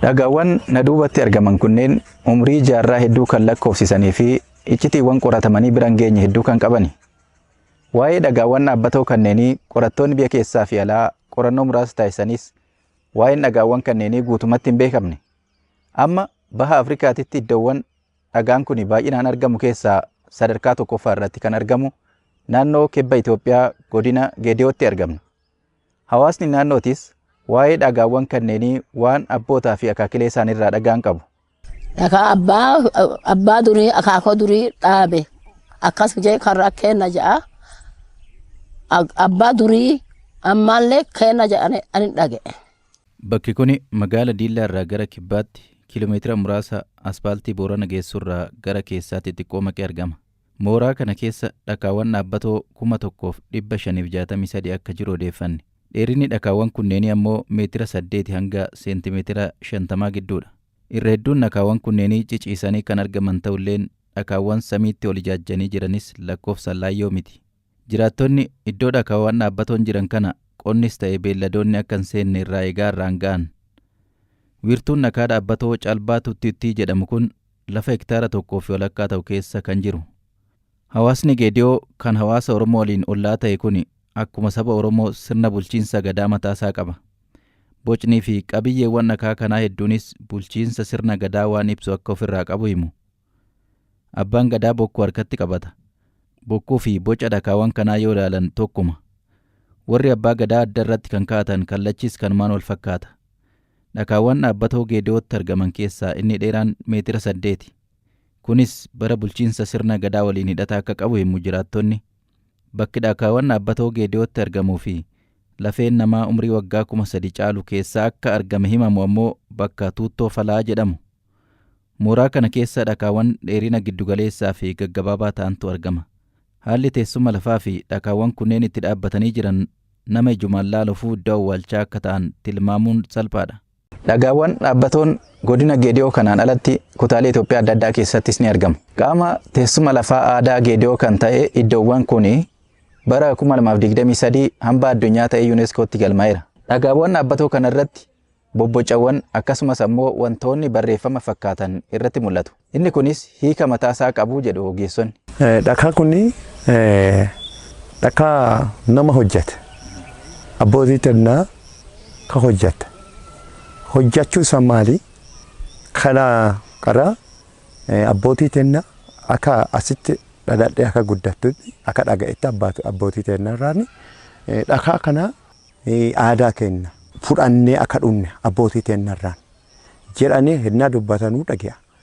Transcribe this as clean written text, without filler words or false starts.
Dhagaawwan na duubatti argaman kunneen umrii jaarraa hedduu kan lakkoofsisanii fi iccitiiwwan qoratamanii bira hin geenye hedduu kan qabani. Waa'ee dhagaawwan dhaabbatoo kanneenii qorattoonni biyya keessaa fi alaa qorannoo muraasa taasisanis waa'een dhagaawwan kanneenii guutumatti hin beekamne. Amma baha Afrikaatitti iddoowwan dhagaan kun baay'inaan argamu keessaa sadarkaa tokkoffaa irratti kan argamu naannoo kibba Itoophiyaa godina Geediyootti argamna. Hawaasni naannootis waa'ee dhagaawwan kanneenii waan abbootaa fi akaakilee isaaniirraa dhagaan qabu. Dhakaa abbaa durii, akaakoo durii dhaabe akkas jee karra kenna ja'a. Abbaa durii ammallee kenna jedhani ani dhaga'e. Bakki kun magaala Diillaa irraa gara kibbaatti kiiloomeetira muraasa aspaaltii Boorana geessurraa gara keessaatti xiqqoo maqee argama. Mooraa kana keessa dhakaawwan dhaabbatoo 1563 akka jiru odeeffanne. Dheerinni dhakaawwan kunneenii ammoo meetira 8 hanga seentimeetira 50 gidduudha. Irra hedduun dhakaawwan kunneenii ciciisanii kan argaman ta'ulleen dhakaawwan samiitti ol ijaajjanii jiranis lakkoofsaan laayyoo miti. Jiraattonni iddoo dhakaawwan dhaabbatoon jiran kana qonnis ta'e beelladoonni akka hin seenne irraa eegaa irraan ga'an. Wiirtuun dhakaa dhaabbatoo Calbaa Tuttittii jedhamu kun lafa hektaara tokkoo fi walakkaa ta'u keessa kan jiru. Hawaasni Geediyoo kan hawaasa Oromoo waliin ollaa ta'e kun akkuma saba Oromoo sirna bulchiinsa gadaa mataasaa qaba. Bocnii fi qabiyyeewwan dhakaa kanaa hedduunis bulchiinsa sirna gadaa waan ibsu akka ofirraa qabu himu. Abbaan gadaa bokkuu harkatti qabata. Bokkuu fi boca dhakaawwan kanaa yoo ilaalan tokkuma. Warri abbaa gadaa adda irratti kan kaa'atan kallachis kanumaan wal fakkaata. Dhakaawwan dhaabbatoo Geediyootti argaman keessaa inni dheeraan meetira 8. Kunis bara bulchiinsa sirna gadaa waliin hidhata akka qabu himu jiraattonni. Bakki dhakaawwan dhaabbatoo Geediyootti argamuu fi lafeen namaa umrii waggaa 3000 caalu keessaa akka argame himamu ammoo bakka Tuuttoo Falaa jedhamu. Mooraa kana keessa dhakaawwan dheerina giddugaleessaa fi gaggabaabaa ta'antu argama. Haalli teessuma lafaa fi dhakaawwan kunneen itti dhaabbatanii jiran nama ijumaan laaluufuu iddoo awwaalchaa akka ta'an tilmaamuun salphaadha. Dhagaawwan dhaabbatoon godina Geediyoo kanaan alatti kutaalee Itoophiyaa adda addaa keessattis ni argamu. Qaama teessuma lafaa aadaa Geediyoo kan ta'e iddoowwan kun bara 2023 hambaa addunyaa ta'ee UNESCOtti galmaa'eera. Dhagaawwan dhaabbatoo kanarratti bobbocawwan akkasumas ammoo wantoonni barreeffama fakkaatan irratti mul'atu. Inni kunis hiika mataasaa qabu jedhu ogeessonni. Dhakaa kun dhakaa nama hojjete. Abbootii tennaa ka hojjete. Hojjechuu isaa maali? Kana karaa abbootii tennaa akka asitti dhaladhee akka guddattutti akka dhaga'etti abbootii tennaa irraan dhakaa kana aadaa kenna. Fudhannee akka dhumne abbootii tennaa irraan jedhanii hennaa dubbatanuu dhagaya.